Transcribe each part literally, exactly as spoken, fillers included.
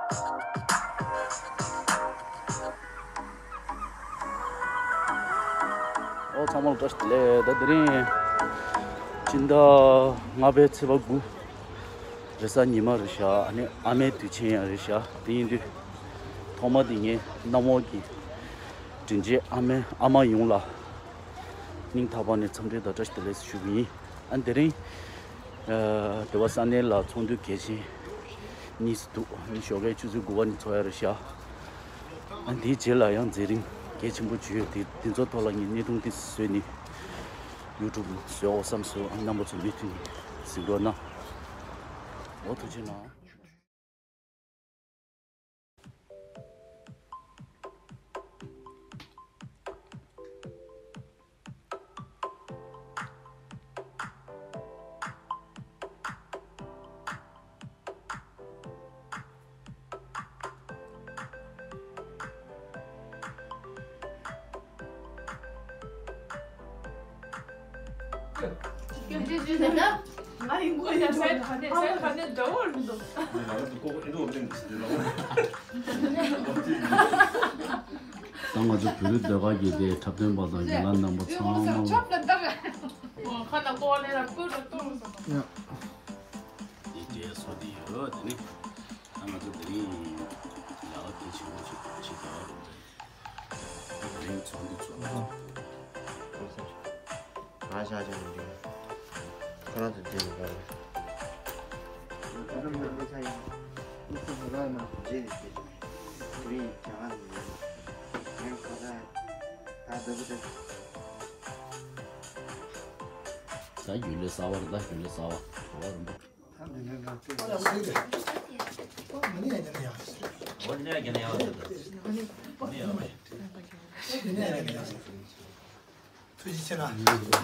ཨོ་ཚང་མ་ལ་བཀྲ་ཤིས་བདེ་ལེགས། ད་དེ་རིང་སྤྱི་ཟླ་ལྔ་པའི་ཚེས་པ་དགུ་རེས་གཟའ་ཉི་མ་རེད་ཤག་ཨ་ནི་ཨ་མའི་དུས་ཆེན་ཡང་རེད་ཤག་དེ་ཡིན་དུས་ཐོག་མ་དེ་ངའི་གནམ་འོག་གི་དྲིན་ཅན་ཨ་མའི་ཨ་མ་ཡོངས་ལ་སྙིང་ཐག་པ་ནས་འཚམས་འདྲི་དང་བཀྲ་ཤིས་བདེ་ལེགས་ཞུ་གི་ཡིན། ཨ་ནི་དེ་རིང་ཨ་དེ་བ་ས་གནས་ལ་ཚོགས་འདུ་གལ་ཆེན་གཉིས་སུ་འདུག་ཨ་ནི་ཞོགས་ཀའི་ཆུ་ཚོད་དགུ་པ་ནས་ཚོགས་ཡ་རེད་ཤག་ཨ་ནི་དེའི་རྗེས་ལ་ཡང་མཛད་རིམ་གལ་ཆེན་པོ་ཅིག་ཡོད་དེ། དེ་ཚོའི་ཐོག་ལ་ངས་བརྙན་ཐུང་ཏོག་ཙམ་བཟོས་ནས་ཡུ་ཊུབ་ལ་བཟོ་འོ་བསམ་སོང་། ཨ་ནི་རྣམ་པ་ཚོ་མུ་མཐུད་ནས་གཟིགས་རོགས་གནང་། འོ་ཐུགས་རྗེ་གནང་། ད་ང་ཚོ་བོད་རིགས་ཟློས་གར་གྱི་དེ་འཁྲབ་སྟོན་པ་དང་རྒན་ལགས་རྣམ་པ་ཚང་མ་ལ། ཡ། འདི་འདྲའི་བཟོ་འདི་ཡོད། དེ་ནི་ད་ང་ཚོ་དེ་རིང་ལས་ཀ་གལ་ཆེན་པོ་ཞིག་བྱེད་དགོས་རེད། དེ་རིང་ཚོགས་འདུ་ཚོགས། ང་ཤ་ཅང་མི་འདུག་ཁོ་རང་ཚོ་འདི་མི་དགའ་རེད། ཁོ་རང་ཚོ་འདི་ཚ་ཡིན། ཁོ་ཚོ་ང་རང་ནང་རྗེས་ནས་བཤད་ཀྱི་མེད། དེ་རིང་རྒྱ་གར་ནས་ཡིན། ངས་ཁོ་རང་ད་འདི་གི་དེ། ད་རྒྱུན་ལས་གསར་བ་རེད། ད་རྒྱུན་ལས་གསར་བ་གོ་བ་རིམ་པ། ཐུགས་རྗེ་ཆེ་ལ། ང་ཚོ་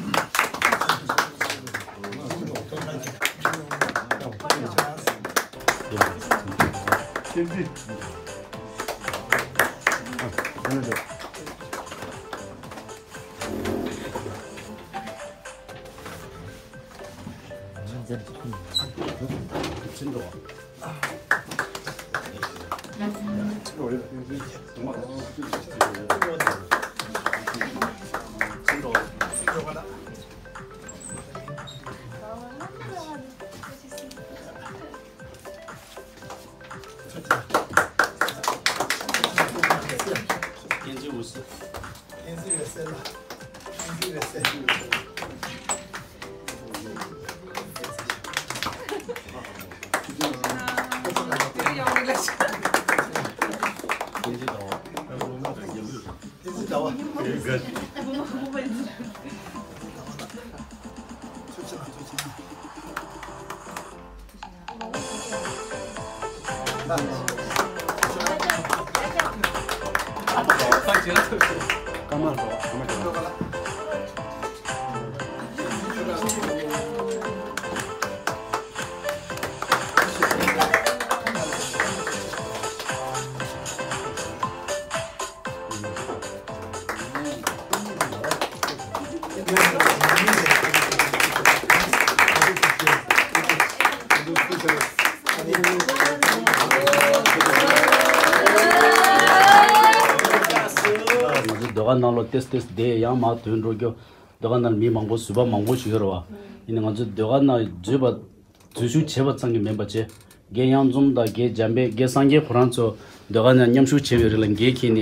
ཟློས་གར་ནང་ལོགས་ཏེས་ཏེས་བསྡད་ཡང་མར་ཐོན་འགྲོ་རྒྱུ། ཟློས་གར་ནང་ལ་མི་མང་པོ་བཟོད་པ་མང་པོ་ཞིག་ཡོད་རེད་བ། ཡིན་ནའི་ང་ཚོས་ཟློས་གར་ནང་བཟོས་པ་འཛུལ་ཞུགས་བྱས་པ་ཙམ་གྱིས་མིན་པ་བྱས། རྒན་གཡང་འཛོམས་དང་རྒན་འཇམ་དཔལ། རྒན་སངས་རྒྱས་ཁོ་རང་ཚོ་ཟློས་གར་ནང་མཉམ་ཞུགས་བྱས་པའི་རིང་ལ་འགན་འཁྱེར་ནས་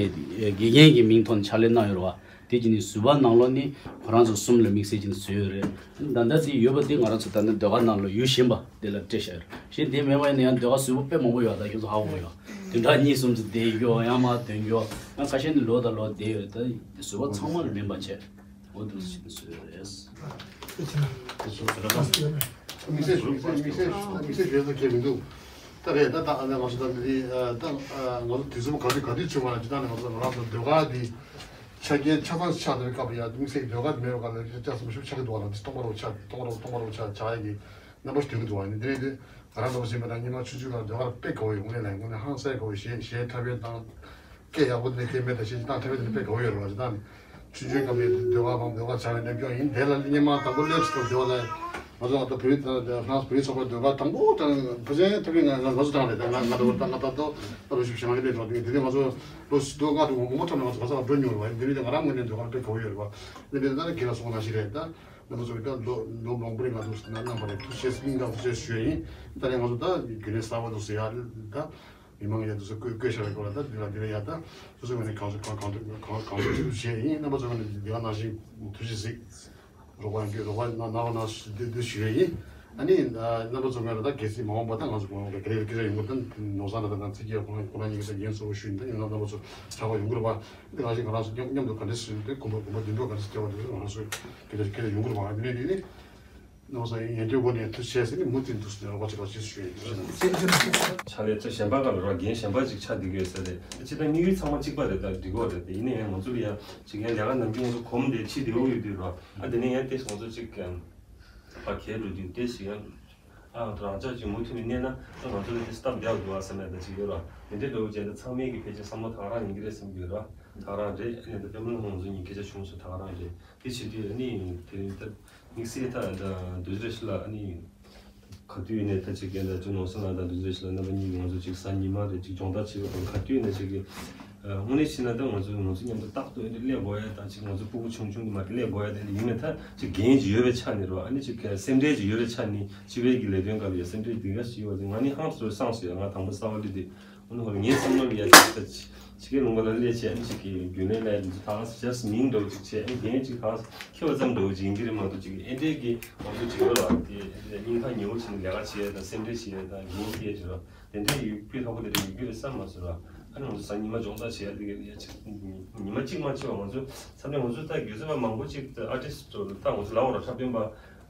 དགེ་རྒན་གྱི་མིང་ཐོག་ནས་ཕྱག་ལས་གནང་ཡོད་རེད་བ། དེ་བྱས་ནས་བཟོད་པ་ནང་ལོགས་ནས་ཁོ་རང་ཚོ་གསུམ་ལ་དམིགས་བསལ་གྱིས་བཟོས་ཡོད་རེད། ད་ལྟ་དེ་ཡོད་པ་དེ་ང་རང་ཚོ་ད་ནི་ཟློས་གར་ནང་ལ་ཡོད་བཞིན་པ་དེ་ལ་སྤྲད་བཞག་ཡོད་རེད། གཞན་དེ་མེད་པ་ཡིན་ན་ཡང་ཟློས་གར་བཟོས་པ་དཔེ་མང་པོ་ཡོད། ད་ཁྱོད་ཚོ་ཧ་གོ་ཡོད། བདུན་ཕྲག་གཉིས་གསུམ་ཙམ་བསྡད་ཡོད། ཡང་མར་ཐོན་ཡོད། ཡང་ཁ་ཤས་ནི་ལོ་དང་ལོ་བསྡད་ཡོད། ད་བཟོད་པ་ཚང་མ་ལ་མིན་པ་བྱས། འོ་འདུག་སེ་བྱས་ནས་བཟོས་ཡོད་རེད། དམིགས་བསལ་དམིགས་བསལ་དམིགས་བསལ་དམིགས་བསལ་ཞུ་ས་གང་ཡང་མི་འདུག་ད་རེད། ད་ད་ཨ་ནེ་ང་ཚོ་ད་འདི་ད་ང་ཚོ་དུས་ཚོད་ག་དུས་ག་དུས་བྱུང་བ་ལ་ཇི་ལྟར་ནས་ང་ཚོ་ང་རང་ཚོ་ཟློས་གར་འདི་ཆ་རྐྱེན་ཆ་ཚང་ཆགས་བསྡད་པའི་སྐབས་ལ་ཡ་དམིགས་བསལ་ཟློས་གར་མེད་པའི་སྐབས་ལ་ལྕགས་ཟམ་ཤུགས་ཆག་གི་འདུག་བ་ལ། འདི་སྟོང་པ་རོ་ཆག་སྟོང་པ་རོ་སྟོང་པ་རོ་ཆག་ཆག་ཡ་གི་རྣམ་པ་ཞིག་ཐོན་གི་འདུག་བ། ཡིན་དེ་རེད་དེ། ང་རང་ཚོ་བཞིན་པ་དང་སྔོན་མ་ཆུང་ཆུང་ལ་ཟློས་གར་དཔེ་དགའ་བོ་ཡོད། དངོས་གནས་ལ་དངོས་གནས་ཧང་སང་དགའ་བོ། གཞས་གཞས་འཁྲབ་ཡས་དང་སྐད་ཡག་པོ་འདི་སྐད་མེད་དང་གཞས་ཅིག་བཏང་འཁྲབ་ཡས་དེ་འདྲ་དཔེ་དགའ་བོ་ཡོད་རེད་བ། ཅིག་བཏང་ནས་ཆུང་ཆུང་སྐབས་ནས་ཟློས་གར་མང་ཟློས་གར་བྱ་བའི་རྣམ་འགྱུར་ཡིན། དེ་ལ་སྔོན་མ་དང་པོ་སླེབས་སུ་ཟློས་གར་ལ་ ང་ཚོ་ད་བོད་ད་ད་ཧྥ་རན་སི་བོད་རིགས་ཚོགས་པའི་ཟློས་གར་དང་པོ་དང་ཕལ་ཆེར་ཐུག་གི་ང་ང་ཚོ་དང་རེད། ད་ང་ང་ད་ད་ང་ད་ལྟ་ད་ལོ་བཞི་བཅུ་ཞེ་ལྔ་ལས་འགྲོ་དུས་དེ་ནས་ང་ཚོ་ལོ་ཟློས་གར་དུ་ངོ་མ་འཁྲབ་ནས་ང་ཚོ་ག་ས་ག་འགྲོ་མྱོང་རེད་པ། འདི་ནས་ང་རང་ངོས་ནས་ཟློས་གར་དཔེ་གོ་ཡོད་རེད་པ། འདི་ནས་ད་རྒན་ལགས་གསུངས་པ་ནང་བཞིན་རེད། ད་རྣམ་པ་ཚོ་གི་ད་ལོ་ལོ་མང་པོ་རིང་ང་ཚོ་གནང་བ་རེད། ཐུགས་རྗེ་ཆེ་སྙིང་ཐག་ཐུགས་རྗེ་ཆེ་ཞུ་ཡ་ཡིན། ད་ནས་ང་ཚོ་ད་རྒྱུན་ལས་གསར་པ་འདུག་ཟེར་ཡ་ད། མི་མང་ཡ་དུ་སུ་བསྐོས་བསྐོས་བཞག་པའི་སྐོར་ལ་ད་འདི་ལ་འདི་ལ་ཡ་ད་སོ་སོ་ངོས་ནས་གང་ཤེས་གང་གང་གང་གང་ཤེས་ཤིག་བྱས་ཡིན། རྣམ་པ་ཚོ་ངོས་ནས་འདི་ག་ནང་བཞིན་ཐུགས་རྗེ་གཟིགས། རོགས་པ་ཡོད་རོགས་པ་གནང་གནང་རོགས་གནང་ཞུ་འདི་འདི་ཞུ་ཡ་ཡིན། ཨ་ནི་རྣམ་པ་ཚོ་ངོས་ལ་ད་གལ་སྲིད་མ་འོངས་པ་ད་ང་ཚོ་གོང་ལ་སྐད་ཆ་སྐད་ཆ་ཡོང་གི་ད་ནོར་བཟང་ལ་ད་ང་ཚིག་གི་ཁོ་རང་ཁོ་རང་ཉིད་ཀྱི་ད་འགན་གཙོ་བོ་ཞུ་ཡིན། ད་ཡིན་ན་རྣམ་པ་ཚོ་ཚགས་པར་ཡོང་གི་རེད་པ། འདི་ང་ཞིག་ང་རང་ཚོ་མཉམ་མཉམ་དུ་ག་འདྲས་ཟེར་ཏེ་གོམ་པ་གོམ་པ་བདུན་པོ་ག་འདྲས་སྐྱེ་བ་དེ་ང་རང་ཚོ་སྐད་ཆ་སྐད་ཆ་ཡོང་གི་རེད་པ། འདི་ནས་འདི་ནི། ནོར་བཟང་ཡིན་ཡན་དུས་སྒོ་ནས་ཐུགས་ཆེ་ཟེར་ནས་མུ་མཐུད་དུ་ཟེར་རོགས་པ་བྱེད་པ་ཞེས་ཞུ་ཡིན། ཕྱག་ལས་ཚོ་གཞན་པ་ག་ལ་རོགས་རྒན་གཞན་པ་ཅིག་ཆགས་བསྡད་ཀྱི་ཡོད་ས་རེད། སྤྱིར་བཏང་དམིགས་ཡུལ་ཚང་མ་གཅིག་པ་རེད། ད་འགྲིག་གི་རེད། དེ་ཡིན་ན་ཡང་ང་ཚོ་ལ་ཡང་ཅིག་ཡང་ལས་ཀ་ནམ་རྒྱུན་ང་ཚོ་གོམས་ཏེ་ཕྱིན་བསྡད་ཡོད་དུས་རོགས། ཨ་དེ་ནས་ཡང་ཏོག་ཙམ་ང་ཚོ་ཅིག་ཕར་གྱེས་འགྲོ་དུས་ཏོག་ཙམ་ཡང་ཨ་རང་ཅག་ཅིག་མུ་མཐུད་ནས་གནས་ན་ད་ང་ཚོ་ལ་དེ་སྟབས་བདེ་བ་འདུག་ཨ་བསམ་ཡ་ད་ཅིག་ཡོད་རོགས། དེ་འདྲའི་འགྲོ་བྱས་ད་ཚང་མས་ཀྱི་ཕལ་ཆེར་བསམ་བློ་ད་ག་རང་ཡིན་གྱི་རེད་བསམ་གྱི་ཡོད་རོགས། ད་ག་རང་རེད། ཨ་ནི་ད་པད་མ་ལྷ་མོ་ང་ཚོ་གཉིས་སྐད་ཆ་བྱུང་སོང་། ད་ག་རང་རེད། དེ་བྱེད་དུས་ཨ་ནི་དེ་རིང་ད་དམིགས་བསལ་ད་ད་འདུས་རེ་ཞིག་ལ་ཨ་ནི་ག་དུས་ཡིན་ནའི་ད་ཅིག་རྒན་དང་ཅུང་ནོར་སོང་ལ་ད་འདུས་རེ་ཞིག་ལ་རྣམ་པ་གཉིས་ང་ཚོ་ཅིག་གཟའ་ཉི་མ་རེད་ཅིག་སྦྱོང་བརྡར་བྱེད་པའི་སྐོར་ག་དུས་ཡིན་ན་ཅིག་གི་དངོས་གནས་བྱས་ན་ད་ང་ཚོ་ང་ཚོ་མཉམ་དུ་རྟག་ཏུ་ཨ་ནི་སླེབས་དགོས་ཡ་ད་ཅིག་ང་ཚོ་སྤུ་གུ་ཆུང་ཆུང་གི་མ་གི་སླེབས་དགོས་ཡ་དེ་འདྲ་ཡིན་ནའི་ད་ཅིག་འགན་ཅིག་ཡོད་པའི་ཆ་ནས་རོ། ཨ་ནི་ཅིག་སེམས་ཁྲལ་ཅིག་ཡོད་པའི་ཆ་ནས་སྤྱི་པའི་གི་ལས་དོན་སྐབས་ཡ་སེམས་ཁྲལ་འདི་ག་ཞིག་ཡོད་པ་དེ་ང་ནི་ཧང་སོ་སངས་སོ་ཡ། ང་དང་པོ་གསར་པ་སླེབས་དུས། ཨ་ནི་ཧོར་ངའི་བསམ་བློ་ལ་ཡ་ཅིག་ད་ཕྱི་རྒྱལ་ལུང་པ་ལ་སླེབས་བྱས་ཨ་ནི་ཅིག་གི་རྒྱུན་ལས་ལ་ཡ་འདི་ཚོ་ད་ག་ས་ཇ་སི་མིང་འདྲ་བོ་ཅིག་བྱས་ཨ་ནི་རྒན་ཅིག་ད་ག་ས་ཁྱེད་པ་ཙམ་འདྲ་བོ་ཅིག་ཡིན་གྱི་རེད་མ་གཏོགས་ཅིག་ཨེ་འདྲའི་གི་ང་ཚོ་ཅིག་ཡོད་ལ་དེ་སྙིང་ཐག་ཉེ་བོ་བྱས་ནས་ལས་ཀ་བྱས་དང་སེམས་ཁྲལ་བྱས་དང་རྒན་སྐྱེས་བྱས་རོགས་དེ་འདྲའི་ཡུལ་སྤུས་ལྷག་པོ་དེ་འདྲ་ཡོད་ཀྱི་རེད་བསམ་མ་སོང་ར། ཨ་ནི་ང་ཚོ་གཟའ་ཉི་མ་སྦྱོང་བརྡར་བྱས་ཡ་དེ་གི་ཡ་ཅིག་ཉི་མ་གཅིག་མ་ཕྱིན་པ་ང་ཚོ་ས་གནས་ང་ཚོ་ད་སྒྱུ་རྩལ་པ་མང་པོ་ཅིག་ཨར་ཊིསི་ཊི་ད་ང་ཚོ་ལབ་དགོས་ར་འཁྲབ་སྟོན་པ།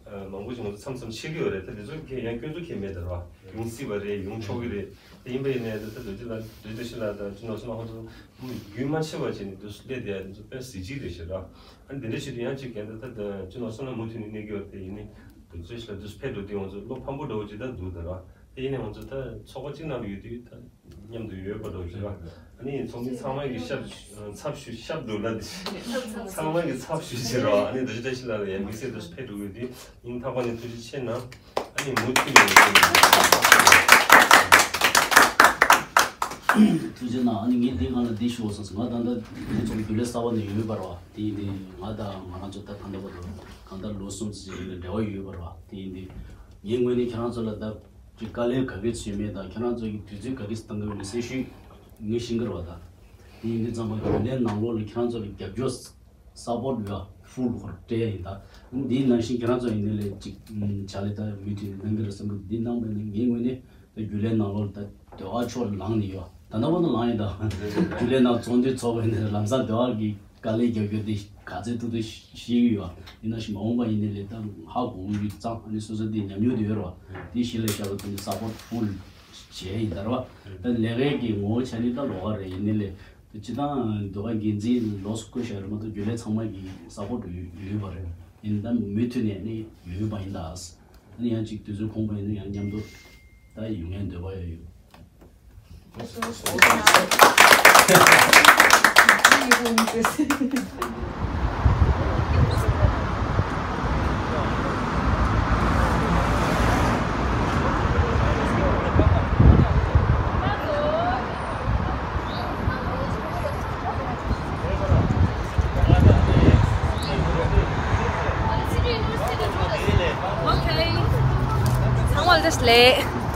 མང་པོ་ཞིག་ང་ཚོ་མཚམས་མཚམས་ཤེས་ཀྱི་ཡོད་རེད། ད་དེ་ཚོ་གས་ཡང་སྐྱོན་འཛུགས་མཁན་མེད་ད་ར། ཡོང་སྲིད་པ་རེད། ཡོང་ཆོག་གི་རེད། དེ་ཡིན་པ་ཡིན་ནའི་ད་ལྟ་རྡོ་རྗེ་ལ་རྡོ་རྗེ་ཤེས་ལགས་དང་ཅུང་ནོར་སོང་ལ་ཁོང་ཚོ་རྒྱུན་མ་ཆད་པ་བྱས་ནས་དུ་སླེབས་བསྡད་ཡ་དེ་ཚོ་དཔེ་གཟི་བརྗིད་རེད་ཤག་ར། ཨ་ནི་དེ་འདྲ་བྱེད་དུས་ཡང་ཅིག་རྒན་ད་ད་ཅུང་ནོར་སོང་ལ་མུ་མཐུད་ནས་གནས་ཀྱི་ཡོད་རེད། དེ་ཡིན་ནའི་རྡོ་རྗེ་ཤེས་ལགས་དུ་ཕེབས་འགྲོ་དུས་ང་ཚོ་བློ་ཕམ་པོ་འདྲ་བོ་ཅིག་ད་འདུག་ད་ར། དེ་ཡིན་ནའི་ང་ཚོ་ད་ཚོགས་པ་གཅིག་ནང་ལ་ཡོད་དུས་ད། མཉམ་དུ་ཡོད་པ་འདྲ་བོ་ཞིག་ར། ཨ་ནི་ཚོགས་མི་ཚང་མ་གི་ཞབས་ཚབ་ཞུ་ཞབས་བྲོ་ལ་འདི་ཚང་མ་གི་ཚབ་ཞུ་ཞིག་ར། ཨ་ནི་འདི་ཞིག་ད་ཞིག་ལ་ཡང་དམིགས་བསལ་དུ་ཕེབས་འགྲོ་གི་དུས་སྙིང་ཐག་པ་ནས་ཐུགས་རྗེ་ཆེ་གནང་། ཨ་ནི་མུ་མཐུད་ནས་ཐུགས་རྗེ་གནང་། ཨ་ནི་ངས་འདི་སྒང་ལ་འདི་ཞུ་བ་བསམ་སོང་། ང་ད་ལྟ་ངའི་ཚོགས་རྒྱུན་ལས་གསར་པ་ནས་ཡོད་པ་ར་བ། དེ་ཡིན་དུས་ང་དང་ང་རང་ཚོ་ད་ད་ལྟ་བར་དུ་གང་ལྟར་ལོ་གསུམ་ཙམ་ཞིག་ལ་འབྲེལ་བ་ཡོད་པ་ར་བ། དེ་ཡིན་དུས་ངའི་ངོས་ནས་ཁྱེད་རང་ཚོ་ལ་ད། ཀྱི་དཀའ་ལས་ག་གེ་བྱས་མེད་དང་ཁྱེད་རང་ཚོ་གི་དུས་ཚོད་ག་གེ་བཏང་གི་ཡོད་མེད་གསལ་ཤོས་ངས་ཤེས་ཀྱི་རེད་བ། ད་དེ་ཡིན་དུས་ཙམ་པ་རྒྱུན་ལས་ནང་ལོགས་ལ་ཁྱེད་རང་ཚོ་ལ་རྒྱབ་སྐྱོར་སཔོར་ཊི་ཡ་ཧྥུལ་ཧོར་སྤྲད་ཡ་ཡིན། ད་འདིའི་ནང་བཞིན་ཁྱེད་རང་ཚོ་ཡིན་ནའི་ལས་ཅིག་བྱ་ལས་ད་མུ་མཐུད་ནས་གནང་གི་རེད་བསམ་གི། འདི་གནང་བས་ན་ངའི་ངོས་ནས་ད་རྒྱུན་ལས་ནང་ལོགས་ལ་ད་སྡེ་བ་ཕྱོགས་ལངས་ནས་ཡོད། ད་ལྟ་བར་དུ་ལངས་ཡིན། ད་རྒྱུན་ལས་ནང་ཚོགས་འདུ་ཚོགས་པ་ཡིན་ནའི་ལམ་སང་སྡེ་བ་གི་དཀའ་ལས་རྒྱག་རྒྱུ་དེ་ག་ཚད་ཐུབ་ཐུབ་ཤེས་ཀྱི་ཡོད། ཡིན་ན་ཞིག་མ་འོངས་པ་ཡིན་ནའི་ལས་ད་ཧ་གོ་གི་ཡོད་ཙང་། ཨ་ནི་སོ་སོ་དེ་ཉམས་མྱོང་དེ་ཡོད་རེད་བ། དེ་གཞི་ལ་བཞག་པ་དེ་ནི་སཔོར་ཊི་ཧྥུལ་བྱས་ཡིན་ད་རེད་བ། ད་ལས་ཀའི་གི་ངོ་བོ་ཆ་ནི་ད་ལོགས་ཀ་རེད། ཡིན་ནའི་ལས་ད་སྤྱི་བཏང་ཟློས་གར་འགན་འཛིན་ལོགས་སུ་བསྐོས་བཞག་རེད་མ་གཏོགས་རྒྱུན་ལས་ཚང་མ་གི་སཔོར་ཊི་ཡོད་ཡོད་པ་རེད། ཡིན་ད་མུ་མཐུད་ནས་ནི་ཡོད་པ་ཡིན་ད། ཨ་ནི་ཡང་ཅིག་དུས་ཚོད་ཁོམ་པ་ཡིན་ན་ཡང་མཉམ་དུ་ད་ཡོང་ཡ་འདོད་པ་ཡོད་ཡོད། ཚང་མ་ལ་བཀྲ་ཤིས་བདེ་ལེགས།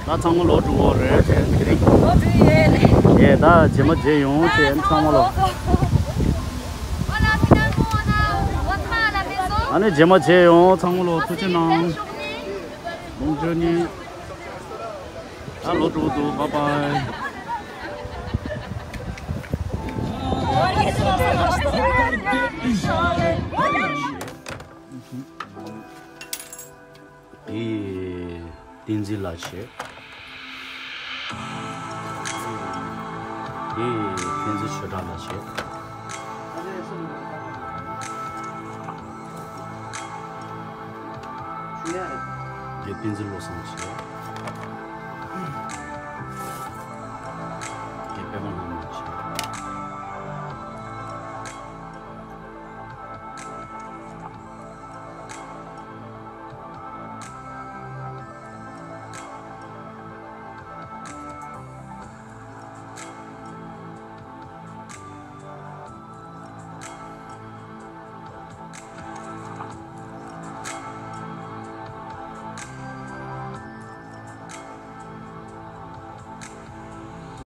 ད་ཚང་མ་ལོག་འགྲོ་གི་རེད། དེ་རིང་ལོག་འགྲོ་ཡས་རེད། ཡས་ད་རྗེས་མ་མཇལ་ཡོང་། བྱས་ཚང་མ་ལོག་ཨ་ནི་རྗེས་མ་མཇལ་ཡོང་། ཚང་མ་ལོག་ཐུགས་རྗེ་གནང་། ལོངས་སྤྱོད་ཉིན། ད་ལོག་འགྲོ་གི་འདུག Bye bye། འདི་བསྟན་འཛིན་ལགས་བྱས། འདི་བསྟན་འཛིན་ཆོས་གྲགས་ལགས་བྱས། འདི་བསྟན་འཛིན་བློ་བཟང་བྱས།